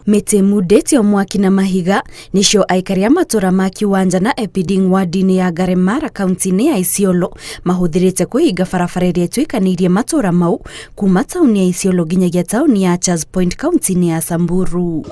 Mĩtĩ ĩmundĩtio mwaki na mahiga nĩcio aikari a matũra ma Kiwanja na Epiding wadi-inĩ ya Garemara kaunti-inĩ ya Isiolo mahũthĩrĩte kũhinga barabara ĩrĩa ĩtuĩkanĩirie matũra mau kuma taũni ya Isiolo nginyagia taũni ya Charles Point kaunti-inĩ ya Samburu.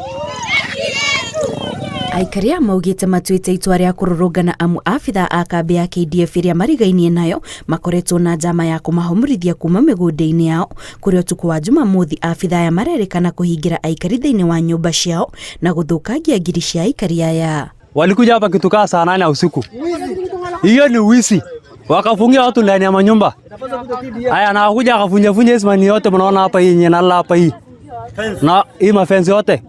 Aikari aya maugĩte matuĩte itua rĩa kũrũrũngana amu abithaa a kambĩ ya KDF ĩrĩa marigainie nayo makoretwo na njama ya kũmahomorithia kuma mĩgũnda-inĩ yao kũrĩa ũtukũ wa Jumamothi abithaa aya marerĩkana kũhingĩra aikari thĩinĩ wa nyũmba ciao na gũthũkangia ngiri cia aikari aya. Walikuja hapa kitu kaa saa 8 ya usiku, hiyo ni wizi, wakafungia watu ndani ya manyumba haya, na wakuja akafunja funja hizi mani yote mnaona hapa, hii yenye nalala hapa hii na hii mafensi yote.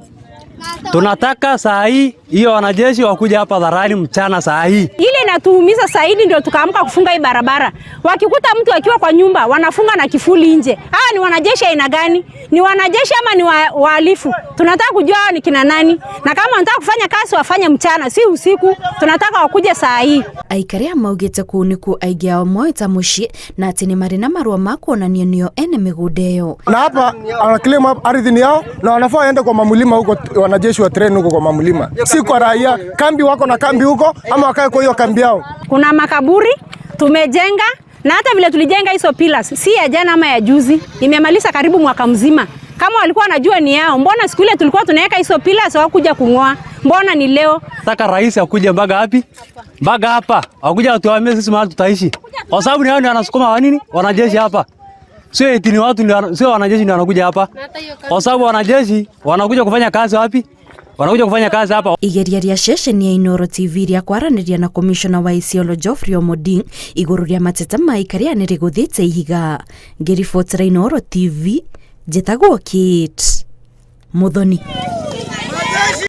Tunataka saa hii hiyo wanajeshi wakuja hapa dharani mchana saa hii. Ile inatuumiza zaidi ndio tukaamka kufunga hii barabara. Wakikuta mtu akiwa kwa nyumba wanafunga na kifuli nje. Hawa ni wanajeshi aina gani? Ni wanajeshi ama ni wahalifu? Tunataka kujua hawa ni kina nani, na kama wanataka kufanya kazi wafanye mchana, si usiku. Tunataka wakuje saa hii. Aikari aya maugĩte kũu nĩkuo aingĩ ao moĩ ta mũciĩ na atĩ nĩ marĩ na marũa ma kuonania nĩo ene mĩgũnda ĩyo. Na hapa anaclaim ardhi ni yao na wanafaa waende kwa mamlima huko, wanajeshi wa train huko kwa mamlima, si kwa raia. Kambi wako na kambi huko, ama wakae kwa hiyo kambi yao. Kuna makaburi tumejenga na hata vile tulijenga hizo pillars si ya jana ama ya juzi, imemaliza karibu mwaka mzima. Kama walikuwa wanajua ni yao, mbona siku ile tulikuwa tunaweka hizo pillars hawakuja kung'oa? Mbona ni leo? Nataka rais akuje mpaka wapi? Mpaka hapa. Akuja atuambie sisi mahali tutaishi. Kwa sababu ni hao ndio wanasukuma wa nini? Wanajeshi hapa. Sio eti ni watu ndio, sio wanajeshi ndio wanakuja hapa. Kwa sababu wanajeshi wanakuja kufanya kazi wapi? Wanakuja kufanya kazi hapa. Igeria rĩa ceceni ya Inooro TV rĩa kwaranĩria na komishona wa Isiolo Geoffrey Omoding igũrũ rĩa mateta ma aikari aya nĩ rĩgũthĩte ihiga. Ngĩribotera Inooro TV, njĩtagwo Kate Muthoni.